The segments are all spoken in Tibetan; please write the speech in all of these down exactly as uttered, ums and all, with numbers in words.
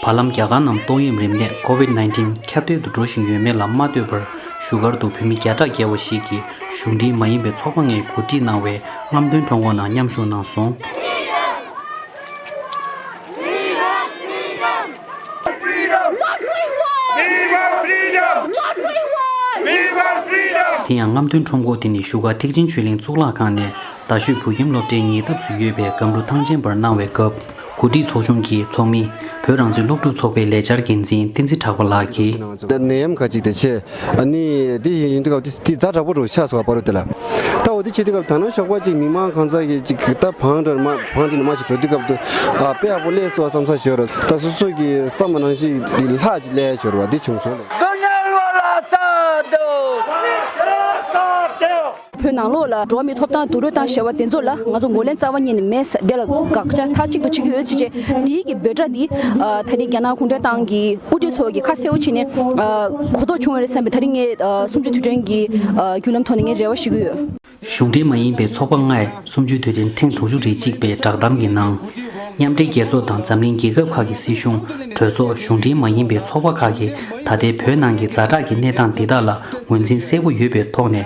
ཧ་ལམ་རྒྱ་གར་ནང་ཏོག་དབྱིབས་རིམས་ནད་ཀོ་ཝིད་ནའིན་ཊིན་ཁྱབ་གདལ་དུ་འགྲོ་བཞིན་ཡོད་མེད་ལ་མ་ལྟོས་པར། བཞུགས་སྒར་དུ་བོད་མི་བརྒྱ་ཕྲག་བརྒལ་བ་ཞིག་གིས་གཞུང་འབྲེལ་མ་ཡིན་པའི་ཚོགས་པ་ལྔས་གོ་སྒྲིག་གནང་བའི་རྔམ་སྟོན་ཁྲོམ་སྐོར་ནང་མཉམ་ཞུགས་གནང་སོང་། དེ་ཡང་རྔམ་སྟོན་ཁྲོམ་སྐོར་དེ་ནི་བཞུགས་སྒར་ཐེག་ཆེན་ཆོས་གླིང་གཙུག་ལག་ཁང་ནས་རྡ་ཤོད་བོད་ཁྱིམ་སློབ་གྲྭའི་ཉེ་འདབས་སུ་ཡོད་པའི་སྒམ་རུ་ཐང་ཆེན་པར་གནང་བའི་སྐབས། གོ་སྒྲིག་ཚོགས་ཆུང་གི་ཚོགས་མི་བོད་རང་བཙན་སློབ་ཕྲུག་ཚོགས་པའི་ལས་འཆར་འགན་འཛིན་བསྟན་འཛིན་གྲགས་པ་ལགས་ཀྱིས། ནད་ཡམས་ཁ་ཅིག་དེ་ཆེ། ཨ་ནི་དེ་ཡིན་དུས་སྐབས་དེ་ཛ་དྲག་པོ་འགྲོ་ཆགས་སོང་བ་པ་རུ་དེ་ལ། ད་འོ་དེ་བྱེད་དུས་སྐབས་ད་ནང་ཞོགས་པ་ཅིག་མི་མང་གང་ཚ་གི་ཅིག་ད་བང་འགྲོ་མ་བང་འདི་ནས་མ་ཅིག་འགྲོ་དུས་སྐབས་དུ་ཨ་དཔེ་ཡག་པོ་སླེབས་སོང་བསམ་ས་ཞོར་ད་སོ་སོ་གི་བསམ་པ་ནང་བཞིན་ལྷག་ཅིག་སླེབས་ཞོར་བ་འདི་བྱུང་སོང་ལ། དཀོན་མཆོག་ལ་ས་དོ། བོད་ནང་ལོགས་ལ་འགྲོ་བ་མིའི་ཐོབ་ཐང་སྡུག་རུས་དང་ཞེས་པ་དེ་ཚོ་ལ་ང་ཚོ་ངོས་ལེན་རྩ་བ་ཉིད་ནས་མེད། དེ་ལ་དགག་བྱ་མཐའ་གཅིག་ཏུ་བྱེད་ཀྱི་ཡོད་ཅེས་བྱས། དེའི་གི་འབོད་སྒྲ་འདི་ད་རེས་རྒྱ་ནག་གུང་ཁྲན་ཏང་གི་དབུ་ཁྲིད་ཚོ་གིས་ཁ་གསལ་པོ་བྱས་ནས་གོ་རྟོགས་བྱུང་བ་རེད་བསམ་པའི་ད་རེས་ངས་གསུམ་བཅུའི་དུས་དྲན་གྱི་བརྒྱུད་ལམ་ཐོག་ནས་ངས་རེ་བ་ཞུ་གི་ཡོད། གཞུང་འབྲེལ་མ་ཡིན་པའི་ཚོགས་པ་ལྔས་གསུམ་བཅུའི་དུས་དྲན་ཐེངས་དྲུག་ཅུ་རེ་གཅིག་པའི་བསྒྲགས་གཏམ་གྱི་ནང་། མཉམ་འབྲེལ་རྒྱལ་ཚོགས་དང་འཛམ་གླིང་རྒྱལ་ཁབ་ཁག་གི་སྲིད་གཞུང་། གྲོས་ཚོགས། གཞུང་འབྲེལ་མ་ཡིན་པའི་ཚོགས་པ་ཁག་གིས་ད་ལྟའི་བོད་ནང་གི་ཛ་དྲག་གི་གནས་སྟངས་འདི་དག་ལ་ངོས་འཛིན་གསལ་པོ་ཡོད་པའི་ཐོག་ནས།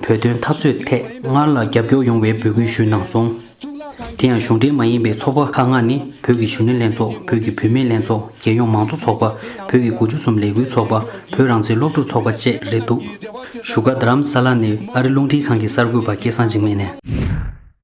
བོད་དོན་འཐབ་རྩོད་ཐད་སྔར་ལ་རྒྱབ་སྐྱོར་ཡོང་བའི་འབོད་སྐུལ་ཞུས་གནང་སོང་། དེ་ཡང་གཞུང་འབྲེལ་མ་ཡིན་པའི་ཚོགས་པ་ཁག་ལྔ་ནི་བོད་ཀྱི་གཞོན་ནུ་ལྷན་ཚོགས། བོད་ཀྱི་བུད་མེད་ལྷན་ཚོགས། རྒྱལ་ཡོངས་མང་གཙོ་ཚོགས་པ། བོད་ཀྱི་དགུ་བཅུ་གསུམ་ལས་འགུལ་ཚོགས་པ། བོད་རང་བཙན་སློབ་ཕྲུག་ཚོགས་པ་བཅས་རེད་འདུག་བཞུགས་སྒར་རྡ་རམ་ས་ལ་ནས་ཨ་རི་རླུང་འཕྲིན་ཁང་གི་གསར་འགོད་པ་སྐལ་བཟང་འཇིགས་མེད་ནས།